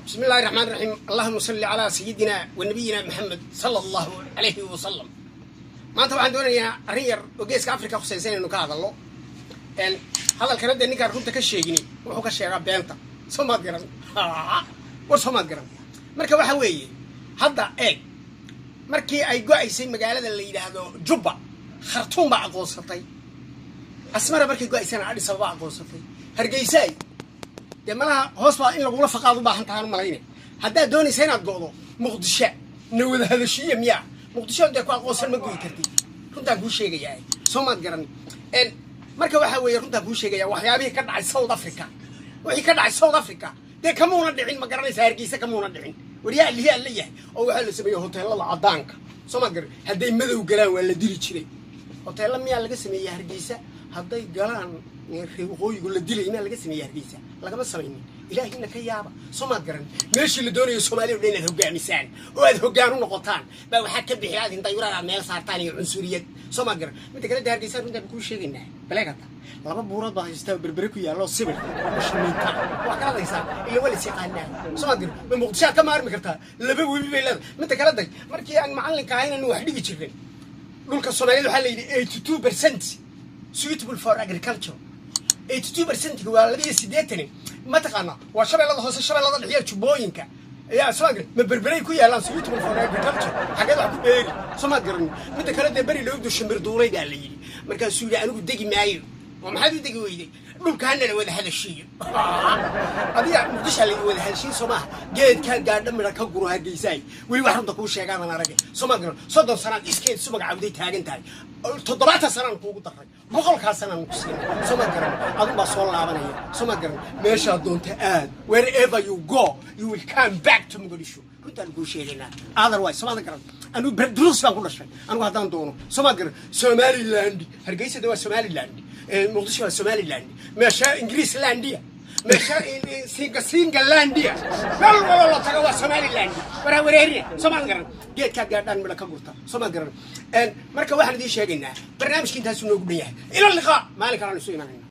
بسم الله الرحمن الرحيم، اللهم صل على سيدنا ونبينا محمد صلى الله عليه وسلم. Maanta waxaan doonayaa arrin yar oo Geeska Africa khusaysan inaynu ka hadallo. Hadalkana dee ninkaan runta ka sheegini wuxuu ka sheegaa beenta, soo maad garan? War soo maad garan? Marka waxa weeye, hadda eeg, markii ay go-aysay magaalada la yidhaahdo Jubba, Khartuum baa aqoonsatay. Asmara markay go-aysana, Addis Ababa aqoonsatay. Hargeysaay dee malaha hoos baa in lagula faqaad u baahan tahaan u malayne. Haddaad doonaysa inaad go'do, Muqdisho na wada hadashiiya miyaa? Muqdisho dee ku aqoonsan ma goyi kartid, runtaan kuu sheegayaa, soo maad garan? Marka waxaa weeye, runtaan kuu sheegaya, waxyaabihii ka dhacay South Africa, wixii ka dhacay South Africa dee kamuuna dhicin, ma garanaysa? Hargeysa kamuuna dhicin. Waryaa lihi alla yahay oo waxaa la sameeyey hoteelada caddaanka, soo maad garan? Hadday madow galaan waa la dili jiray. Hoteella miyaa laga sameeyey Hargeysa? Hadday galaan reer waqooyigu la dilay miyaa laga sameeyey Hargeysa? Lagama samaynin. Ilaahina ka yaaba, soo maad garan? Meeshii la doonayo Soomaaliya o dhan inaad hogaamisaan oo aad hoggaan u noqotaan baa waxaa ka bixi aad dayurada aad meel saartaan iyo cunsuriyad, soo maad garan? Midda kale de Hargeysa runtaan kuu sheegaynaa, baleegata laba buurood baad haystaa, Berbere ku yaallo, sibir oo shamiinta waa kala hadaysaa, ila waa las yaqaanaa, soo maad garan? Ma Muqdisho aad ka maarmi kartaa? Laba webi bay leedahay. Midda kale day, markii aan macallinka ahayn anu wax dhigi jirnay, dhulka Soomaaliyada waxaa la yidhi 82% suitable for agriculture. 82%-ga waa 82, mataqaanaa? Waa Shabeellada Hoose, Shabeellada Dhexiya, Jubbooyinka ayaa soo garan. Ma Berberay ku yaalaan suitable for agriculture? Xageed wax ku beeri, soo maad garan? Midda kale dee, beri loo shimbir duulay baa la yidhi. Markaasuu yidhi, "Anigu degi maayo." Oo maxaad u degi weyday? Dhulkaana la wada hadashiiyo. Adiga Muqdishaa la wada hadashiin, soo maaha? Geedkaa gaadha midha ka guro. Hargeysaay, weli wax runta kuu sheegaadan arage, soo maad garan? 30 sanaad iskeed isu magacawday taagan tahay. 70 sanaan kuugu daray, 100-kaa sanaan ku siinay, soo maad garan? Adun baa soo laabanaya, soo maad garan? Meeshaad doonta aad, wherever you go, you will come back to Mogadishu. Runtaan kuu sheegaynaa. Otherwise, soo maad garan, anigu duruus baan ku dhashay. Anigu haddaan doono, soo maad garan, Somaliland, Hargeysa de waa Somaliland, Muqdisho waa Somaliland, meesha Ingiriislandia, meesha Singa Singalandia, meel walba la tago waa Somaliland. Waraa wareerina, soo maad garan? Geedkaa gaadhaan midha ka gurta, soo maad garan? Marka waxaan idiin sheegaynaa, barnaamijka intaasuu noogu dhan yahay. Ila liqaa, maalin kalaan isu imanayna.